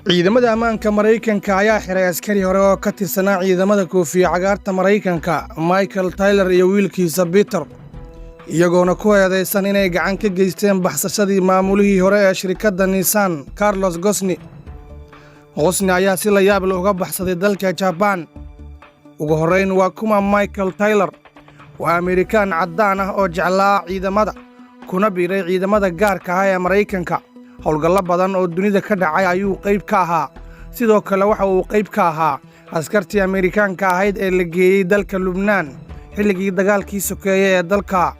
Ciidamada ammaanka Maraykanka ayaa xiray askari hore oo ka tirsanaa ciidamada koofiya cagaarta Maraykanka, Michael Taylor, iyo wiilkiisa Peter, iyagoona ku eedaysan inay gacan ka geysteen baxsashadii maamulihii hore ee shirkadda Nissan, Carlos Ghosn. Ghosn ayaa si la yaab leh uga baxsaday dalka Jabaan. Ugu horrayn, waa kuma Michael Taylor? Waa Amerikaan caddaan ah oo jeclaa ciidamada, kuna biiray ciidamada gaarka ah ee Maraykanka. Howlgallo badan oo dunida ka dhacay ayuu qayb ka ahaa. Sidoo kale waxa uu qayb ka ahaa askartii Amerikaanka ahayd ee la geeyey dalka Lubnaan xilligii dagaalkii sokeeye ee dalka.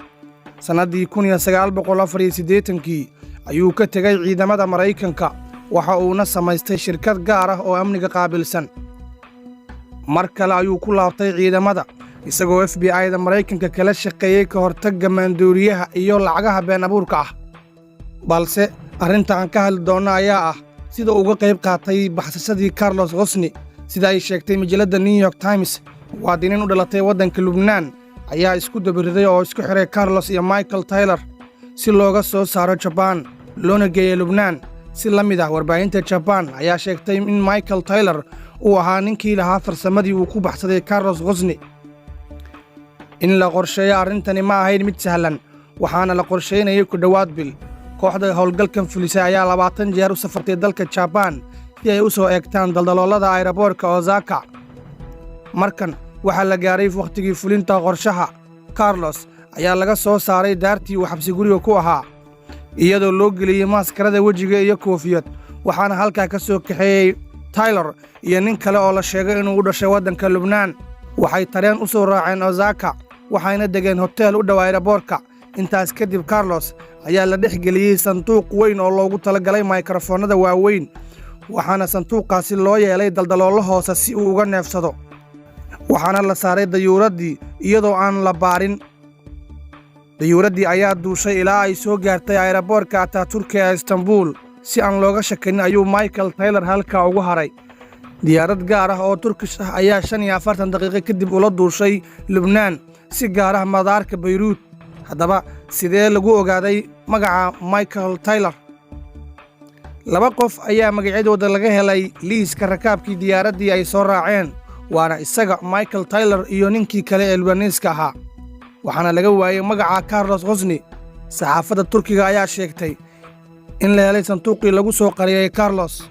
Sannaddii 1984-kii ayuu ka tegey ciidamada Maraykanka, waxa uuna samaystay shirkad gaar ah oo amniga qaabilsan. Mar kale ayuu ku laabtay ciidamada, isagoo FBI-da Maraykanka kala shaqeeyey ka hortagga maandooriyaha iyo lacagaha been abuurka ah. Balse arrinta aan ka hadli doonno ayaa ah sida uga qayb qaatay baxsashadii Carlos Ghosn. Sida ay sheegtay majalladda New York Times, muwaadiniin u dhalatay waddanka Lubnaan ayaa isku dabiriday oo isku xiray Carlos iyo Michael Taylor si looga soo saaro Jabaan loona geeyo Lubnaan. Si la mid ah, warbaahinta Jabaan ayaa sheegtay in Michael Taylor uu ahaa ninkii lahaa farsamadii uu ku baxsaday Carlos Ghosn. In la qorsheeyo arrintani ma ahayn mid sahlan, waxaana la qorshaynayay ku dhowaad bil. Kooxda howlgalkan fulisay ayaa 20 jeer u safartay dalka Jabaan si ay u soo eegtaan daldaloolada ayraboorka Osaka. Markan waxaa la gaaray wakhtigii fulinta qorshaha. Carlos ayaa laga soo saaray daartii uu xabsi guriga ku ahaa, iyadoo loo geliyey maaskarada wejiga iyo koofiyad, waxaana halkaa ka soo kaxeeyey Taylor iyo nin kale oo la sheegay inuu u dhashay waddanka Lubnaan. Waxay tareen u soo raaceen Osaka, waxayna degeen hoteel u dhow ayraboorka. Intaas kadib, Carlos ayaa la dhex geliyey sanduuq weyn oo loogu talagalay maykarafoonnada waaweyn, waxaana sanduuqaasi loo yeelay daldaloollo hoose si uu uga neefsado, waxaana la saaray dayuuraddii iyadoo aan la baarin. Dayuuraddii ayaa duushay ilaa ay soo gaartay ayraboorka Ataturka ee Istanbuul. Si aan looga shakinin ayuu Michael Taylor halkaa ugu haray. Diyaarad gaar ah oo Turkish ah ayaa 45 daqiiqo kadib ula duushay Lubnaan, si gaar ah madaarka Bayruud. Haddaba, sidee lagu ogaaday magaca Michael Taylor? Laba qof ayaa magacyadooda laga helay liiska rakaabkii diyaaraddii ay soo raaceen, waana isaga Michael Taylor iyo ninkii kale ee Lubaniiska ahaa, waxaana laga waayey magaca Carlos Ghosn. Saxaafadda Turkiga ayaa sheegtay in la helay sanduuqii lagu soo qariyay Carlos.